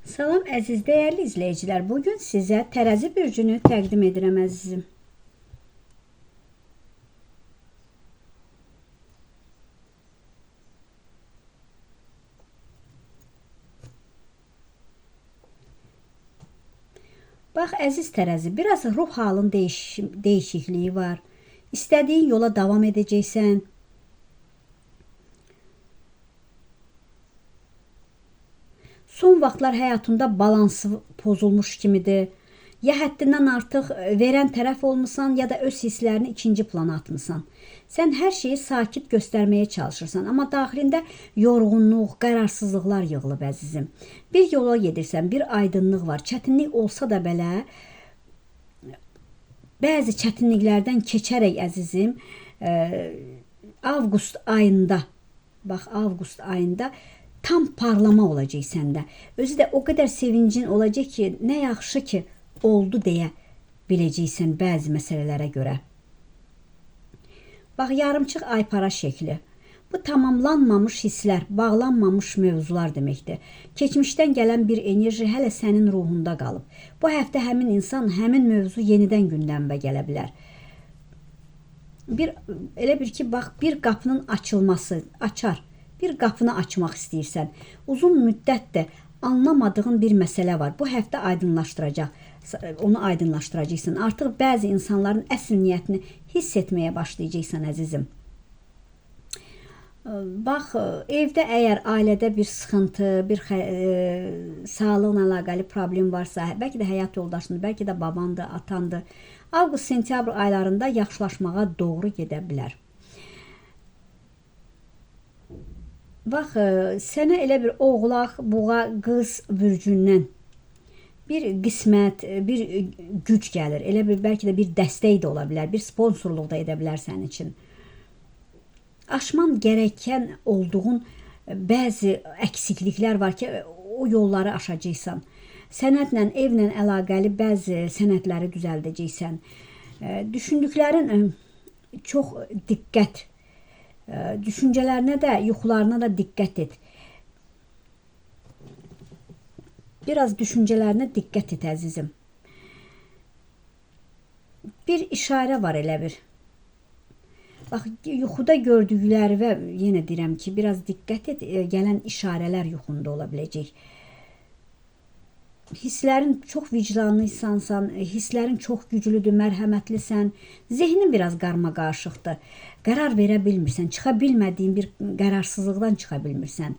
Salam əziz dəyərli izləyicilər. Bugün sizə tərəzi bürcünü təqdim edirəm əzizim. Bax əziz tərəzi, biraz ruh halın değişikliyi var. İstədiyin yola davam edəcəksən. Son vaxtlar həyatında balansı pozulmuş kimidir. Ya həddindən artıq verən tərəf olmusan, ya da öz hisslərini ikinci plana atmısan. Sən hər şeyi sakit göstərməyə çalışırsan, amma daxilində yorğunluq, qərarsızlıqlar yığılıb əzizim. Bir yola gedirsən, bir aydınlıq var. Çətinlik olsa da belə, bəzi çətinliklərdən keçərək əzizim, avqust ayında, bax avqust ayında tam parlama olacaq səndə. Özü də o qədər sevincin olacaq ki, nə yaxşı ki oldu deyə biləcəksən bəzi məsələlərə görə. Bax, yarımçıq aypara şəkli. Bu tamamlanmamış hisslər, bağlanmamış mövzular deməkdir. Keçmişdən gələn bir enerji hələ sənin ruhunda qalıb. Bu həftə həmin insan, həmin mövzu yenidən gündəmə gələ bilər. Elə bir ki, bax, bir qapının açılması, açar. Bir qapını açmaq istəyirsən. Uzun müddətdir anlamadığın bir məsələ var. Bu həftə aydınlaşdıracaq. Onu aydınlaşdıracaqsan. Artıq bəzi insanların əsl niyyətini hiss etməyə başlayacaqsan əzizim. Bax, evdə əgər ailədə bir sıxıntı, bir sağlıqla əlaqəli problem varsa, bəlkə də həyat yoldaşındır, bəlkə də babandır, atandır. Avqust-sentyabr aylarında yaxşılaşmağa doğru gedə bilər. Bax, sənə elə bir oğlaq, buğa, qız bürcündən bir qismət, bir güc gəlir. Elə bir, bəlkə də bir dəstək də ola bilər, bir sponsorluq da edə bilər sənin üçün. Aşman gərəkən olduğun bəzi əksikliklər var ki, o yolları aşacaqsan. Sənətlə, evlə əlaqəli bəzi sənətləri düzəldəcəksən. Düşündüklərin çox diqqət, düşüncələrinə də, yuxularına da diqqət et. Biraz düşüncələrinə diqqət et əzizim. Bir işarə var elə bir. Bax, yuxuda gördükləri və yenə deyirəm ki, biraz diqqət et, gələn işarələr yuxunda ola biləcək. Hisslərin çox vicdanlıysansan, hisslərin çox güclüdür, mərhəmətlisən, zehnin biraz qarmaqarışıqdır. Qərar verə bilmirsən, çıxa bilmədiyin bir qərarsızlıqdan çıxa bilmirsən.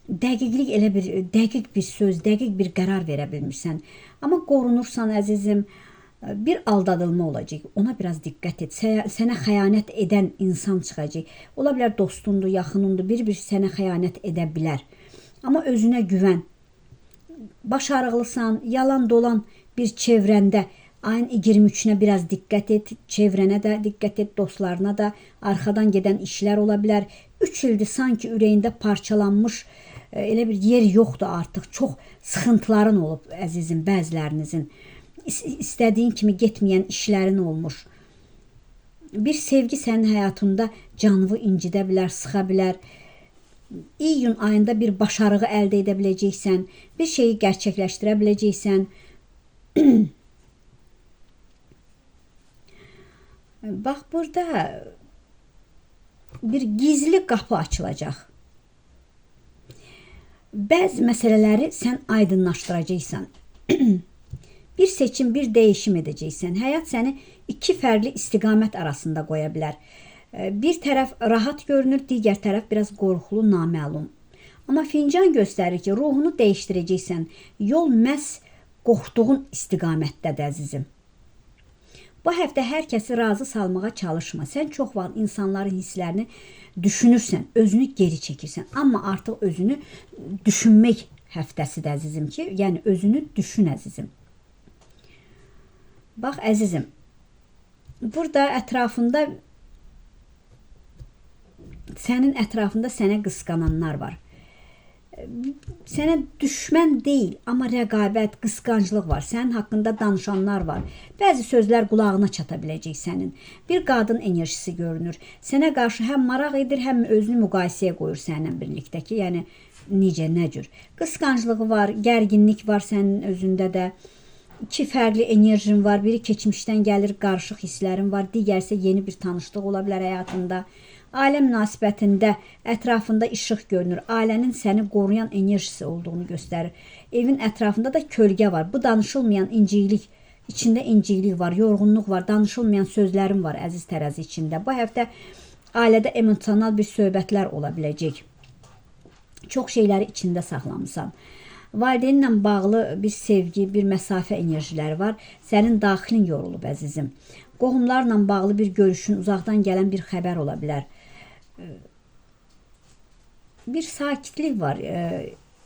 Dəqiqlik elə bir, dəqiq bir söz, dəqiq bir qərar verə bilmirsən. Amma qorunursan əzizim, bir aldadılma olacaq. Ona biraz diqqət et. Sənə xəyanət edən insan çıxacaq. Ola bilər dostundur, yaxınındır, bir-bir sənə xəyanət edə bilər. Amma özünə güvən. Başarıqlısan, yalan dolan bir çevrəndə ayın 23-ünə biraz diqqət et, çevrənə də diqqət et, dostlarına da, arxadan gedən işlər ola bilər. 3 ildir sanki ürəyində parçalanmış, elə bir yer yoxdur artıq. Çox sıxıntıların olub əzizim, bəzilərinizin. İstədiyin kimi getməyən işlərin olmuş. Bir sevgi sənin həyatında canını incidə bilər, sıxa bilər. İyun ayında bir başarığı əldə edə biləcəksən, bir şeyi gerçəkləşdirə biləcəksən. Bax, burada bir gizli qapı açılacaq. Bəzi məsələləri sən aydınlaşdıracaqsan. Bir seçim, bir dəyişim edəcəksən. Həyat səni iki fərqli istiqamət arasında qoya bilər. Bir tərəf rahat görünür, digər tərəf biraz qorxulu, naməlum. Amma fincan göstərir ki, ruhunu dəyişdirəcəksən. Yol məhz qorxduğun istiqamətdədir əzizim. Bu həftə hər kəsi razı salmağa çalışma. Sən çox vaxt insanların hisslərini düşünürsən, özünü geri çəkirsən. Amma artıq özünü düşünmək həftəsidir əzizim ki, yəni özünü düşün əzizim. Bax əzizim, burada ətrafında, sənin ətrafında sənə qısqananlar var. Sənə düşmən deyil, amma rəqabət, qısqanclıq var. Sənin haqqında danışanlar var. Bəzi sözlər qulağına çata biləcək sənin. Bir qadın enerjisi görünür. Sənə qarşı həm maraq edir, həm özünü müqayisəyə qoyur səninlə birlikdə ki, yəni necə, nə cür. Qısqanclığı var, gərginlik var sənin özündə də. İki fərqli enerjin var. Biri keçmişdən gəlir, qarışıq hisslərin var. Digər isə yeni bir tanışlıq ola bilər həyatında. Ailə münasibətində ətrafında işıq görünür. Ailənin səni qoruyan enerjisi olduğunu göstərir. Evin ətrafında da kölgə var. Bu danışılmayan inciklik, içində inciklik var, yorğunluq var, danışılmayan sözlərin var əziz tərəzi içində. Bu həftə ailədə emosional bir söhbətlər ola biləcək. Çox şeyləri içində saxlamısan. Valideynlə bağlı bir sevgi, bir məsafə enerjiləri var. Sənin daxilin yorulub əzizim. Qohumlarla bağlı bir görüşün, uzaqdan gələn bir xəbər ola bilər. Bir sakitlik var.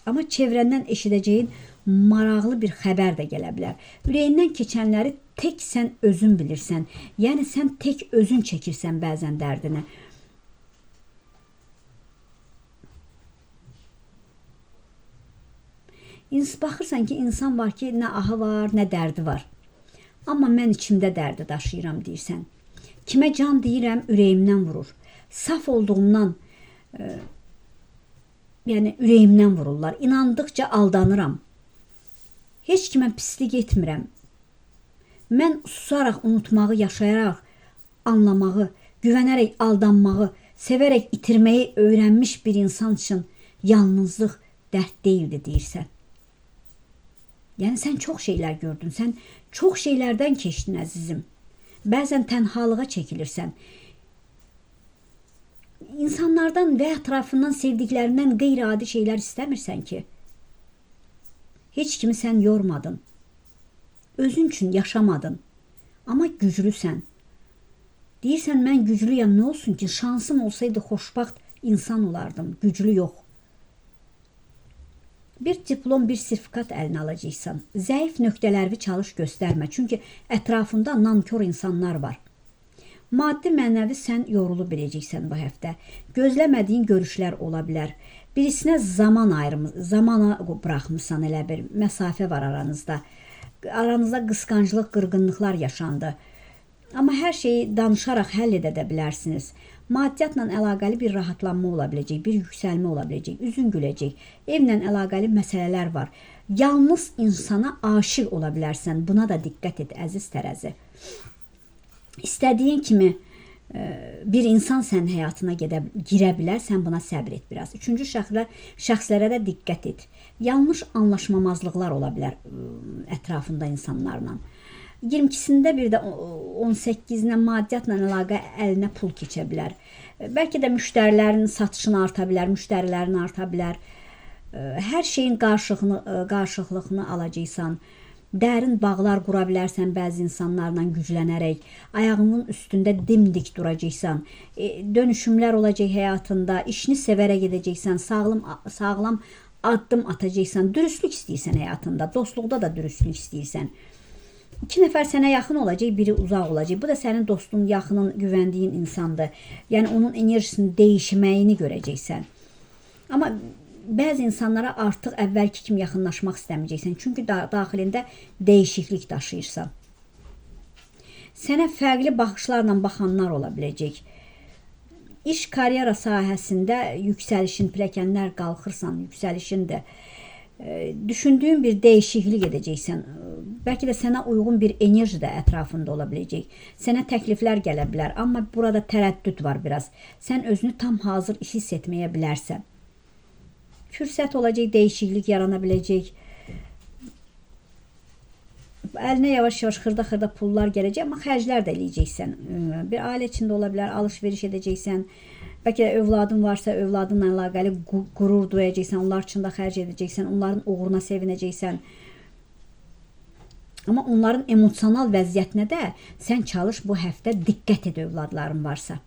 Amma çevrəndən eşidəcəyin maraqlı bir xəbər də gələ bilər. Ürəyindən keçənləri tək sən özün bilirsən. Yəni sən tək özün çəkirsən bəzən dərdini. Baxırsan ki, insan var ki, nə ahı var, nə dərdi var. Amma mən içimdə dərdi daşıyıram deyirsən. Kimə can deyirəm, ürəyimdən vurur. Saf olduğumdan, yəni ürəyimdən vururlar. İnandıqca aldanıram. Heç kimə pislik etmirəm. Mən susaraq unutmağı, yaşayaraq anlamağı, güvənərək aldanmağı, sevərək itirməyi öyrənmiş bir insan üçün yalnızlıq dərd deyildi deyirsən. Yəni sən çox şeylər gördün, sən çox şeylərdən keçdin əzizim. Bəzən tənhalığa çəkilirsən. İnsanlardan və ətrafından, sevdiklərindən qeyri-adi şeylər istəmirsən ki. Heç kimi sən yormadın. Özün üçün yaşamadın. Amma güclüsən. Deyirsən, mən güclüyəm, nə olsun ki? Şansım olsaydı xoşbəxt insan olardım, güclü yox. Bir diplom, bir sertifikat əlinə alacaqsan. Zəif nöqtələrini çalış göstərmə. Çünki ətrafında nankor insanlar var. Maddi, mənəvi sən yorulub biləcəksən bu həftə. Gözləmədiyin görüşlər ola bilər. Birisinə zaman ayrımı, zamana buraxmısan, elə bir məsafə var aranızda. Aranızda qısqanclıq, qırğınlıqlar yaşandı. Amma hər şeyi danışaraq həll edə də bilərsiniz. Maddiyyatla əlaqəli bir rahatlanma ola biləcək, bir yüksəlmə ola biləcək, üzün güləcək. Evlə əlaqəli məsələlər var. Yalnız insana aşiq ola bilərsən. Buna da diqqət et əziz tərəzi. İstədiyin kimi bir insan sənin həyatına girə bilər, sən buna səbr et biraz. Üçüncü şəxslərə də diqqət et. Yanlış anlaşmamazlıqlar ola bilər ətrafında insanlarla. 22-sində bir də 18-nə maddiyyatla əlaqə əlinə pul keçə bilər. Bəlkə də müştərilərin satışını arta bilər, müştərilərin arta bilər. Hər şeyin qarşılıqlığını alacaqsan. Dərin bağlar qura bilərsən bəzi insanlarla güclənərək. Ayağının üstündə dimdik duracaqsan. Dönüşümlər olacaq həyatında, işini sevərək edəcəksən, sağlam addım atacaqsan. Dürüstlük istəyirsən həyatında, dostluqda da dürüstlük istəyirsən. İki nəfər sənə yaxın olacaq, biri uzaq olacaq. Bu da sənin dostun, yaxının, güvəndiyin insandır. Yəni onun enerjisinin dəyişməyini görəcəksən. Amma bəzi insanlara artıq əvvəlki kimi yaxınlaşmaq istəməyəcəksən. Çünki daxilində dəyişiklik daşıyırsan. Sənə fərqli baxışlarla baxanlar ola biləcək. İş, karyera sahəsində yüksəlişin, pilləkənlər qalxırsan, yüksəlişindir. Düşündüyün bir dəyişiklik edəcəksən. Bəlkə də sənə uyğun bir enerji də ətrafında ola biləcək. Sənə təkliflər gələ bilər, amma burada tərəddüd var biraz. Sən özünü tam hazır hiss etməyə bilərsən. Fürsət olacaq, dəyişiklik yarana biləcək. Əlinə yavaş-yavaş xırda-xırda pullar gələcək, amma xərclər də eləyəcəksən. Bir ailə içində ola bilər, alış-veriş edəcəksən. Bəlkə də övladın varsa, övladınla əlaqəli qürur duyacaqsan, onlar üçün də xərc edəcəksən, onların uğuruna sevinəcəksən. Amma onların emosional vəziyyətinə də sən çalış bu həftə diqqət et övladların varsa.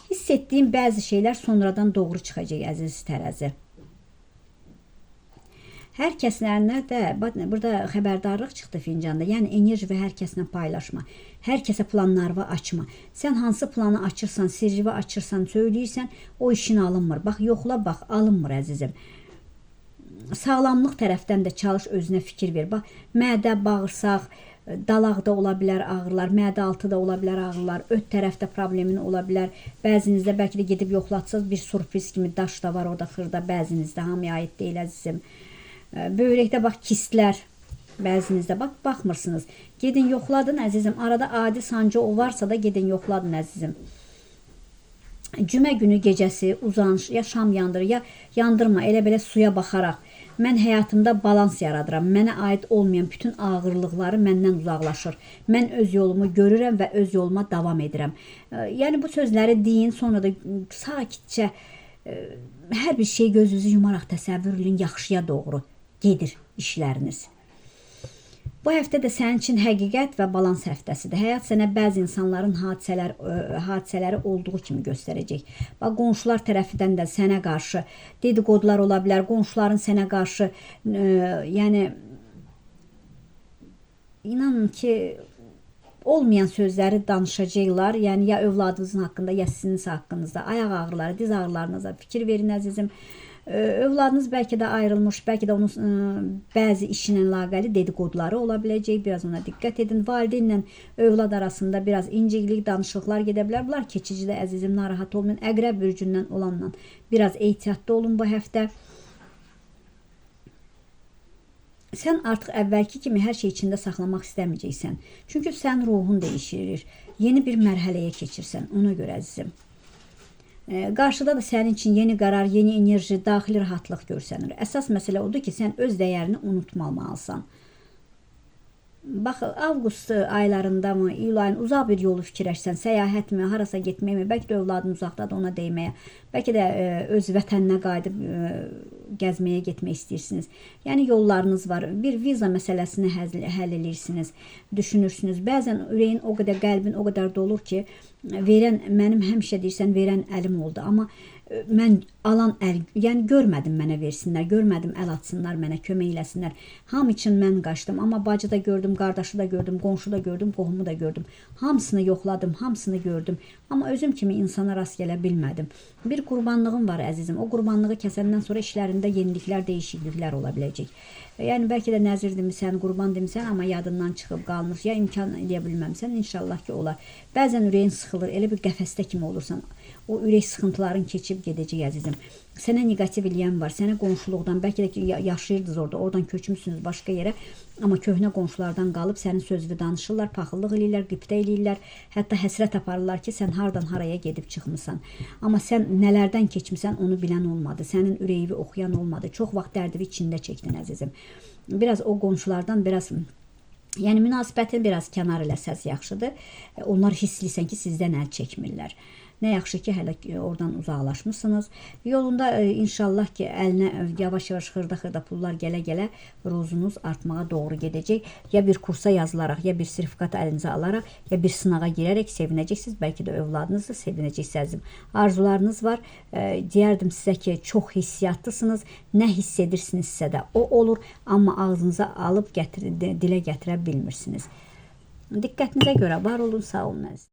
Hiss etdiyin bəzi şeylər sonradan doğru çıxacaq əziz tərəzi. Hər kəslə də burada xəbərdarlıq çıxdı fincanda. Yəni enerji və hər kəslə paylaşma. Hər kəsə planlarını açma. Sən hansı planı açırsan, sirri açırsan, söyləyirsən, o işin alınmır. Bax, yoxla, bax, alınmır əzizim. Sağlamlıq tərəfdən də çalış, özünə fikir ver. Bax, mədə, bağırsaq, Dalaqda ola bilər ağrılar, mədə altı da ola bilər ağrılar, öt tərəfdə problemin ola bilər. Bəzinizdə bəlkə də gedib yoxlatsaz bir sürpriz kimi daş da var orada xırda, bəzinizdə, hamıya aid deyil əzizim. Böyrəkdə bax kistlər, bəzinizdə bax baxmırsınız. Gedin yoxladın əzizim. Arada adi sancı o varsa da gedin yoxladın əzizim. Cümə günü gecəsi uzanış, ya şam yandır, ya yandırma, elə belə suya baxaraq mən həyatımda balans yaradıram. Mənə aid olmayan bütün ağırlıqları məndən uzaqlaşır. Mən öz yolumu görürəm və öz yoluma davam edirəm. Yəni bu sözləri deyin, sonra da sakitcə hər bir şeyi gözünüzü yumaraq təsəvvür edin, yaxşıya doğru gedir işləriniz. Bu həftə də sənin üçün həqiqət və balans həftəsidir. Həyat sənə bəzi insanların hadisələri olduğu kimi göstərəcək. Bax, qonşular tərəfindən də sənə qarşı dedikodular ola bilər. Qonşuların sənə qarşı, yəni inanın ki, olmayan sözləri danışacaqlar. Yəni ya övladınızın haqqında, ya sizin haqqınızda. Ayaq ağrıları, diz ağrılarınıza fikir verin əzizim. Övladınız bəlkə də ayrılmış, bəlkə də onun bəzi işinlə əlaqəli dedikoduları ola biləcək. Biraz ona diqqət edin. Valideynlə övlad arasında biraz inciklik, danışıqlar gedə bilər. Bunlar keçicidir əzizim, narahat olmayın. Əqrəb bürcündən olanla biraz ehtiyatlı olun bu həftə. Sən artıq əvvəlki kimi hər şey içində saxlamaq istəməyəcəksən. Çünki sən ruhun dəyişirir. Yeni bir mərhələyə keçirsən. Ona görə əzizim. Qarşıda da sənin üçün yeni qərar, yeni enerji, daxili rahatlıq görsənir. Əsas məsələ odur ki, sən öz dəyərini unutmamalısan. Bax, avqust aylarında mı, iyul ayının uzaq bir yolu fikirləşsən, səyahətmi, harasa getməkmi, bəlkə də övladın uzaqdadır ona deyməyə, bəlkə də öz vətəninə qayıdıb gəzməyə getmək istəyirsiniz. Yəni yollarınız var, bir viza məsələsini həll edirsiniz, düşünürsünüz. Bəzən ürəyin o qədər, qəlbin o qədər dolur ki, verən, mənim həmişə deyirsən, verən əlim oldu. Amma mən alan əl, yəni görmədim mənə versinlər, görmədim əl atsınlar, mənə kömək eləsinlər. Hamı üçün mən qaçdım, amma bacı da gördüm, qardaşı da gördüm, qonşu da gördüm, qohumu da gördüm. Hamısını yoxladım, hamısını gördüm. Amma özüm kimi insana rast gələ bilmədim. Bir qurbanlığım var əzizim. O qurbanlığı kəsəndən sonra işlərində yeniliklər, dəyişikliklər ola biləcək. Yəni bəlkə də nəzir demisən, qurban demisən, amma yadından çıxıb qalmış, ya imkan eləyə bilməmsən, inşallah ki olar. Bəzən ürəyin sıxılır, elə bir qəfəsdə kimi olursan. O ürək sıxıntıların keçib gedəcək əzizim. Sənə neqativ eləyən var, sənə qonşuluqdan, bəlkə də ki yaşayırdınız orada, oradan köçmüsünüz başqa yerə, amma köhnə qonşulardan qalıb sənin sözünü danışırlar, paxıllıq eləyirlər, qibtə eləyirlər, hətta həsrət aparırlar ki, sən hardan haraya gedib çıxmısan. Amma sən nələrdən keçmisən, onu bilən olmadı, sənin ürəyini oxuyan olmadı, çox vaxt dərdini içində çəkdin əzizim. Biraz o qonşulardan biraz... Yəni münasibətini biraz kənar eləsəz yaxşıdır. Onlar hiss eləyirsən ki, sizdən əl çəkmirlər. Nə yaxşı ki, hələ oradan uzaqlaşmısınız. Yolunda inşallah ki, əlinə yavaş-yavaş xırda-xırda pullar gələ-gələ ruzunuz artmağa doğru gedəcək. Ya bir kursa yazılaraq, ya bir sertifikat əlinizə alaraq, ya bir sınağa girərək sevinəcəksiniz. Bəlkə də övladınızla sevinəcəksiniz. Arzularınız var. Deyərdim sizə ki, çox hissiyatlısınız. Nə hiss edirsinizsə də o olur. Amma ağzınıza alıb dilə gətirə bilmirsiniz. Diqqətinizə görə var olun, sağ olun əzizim.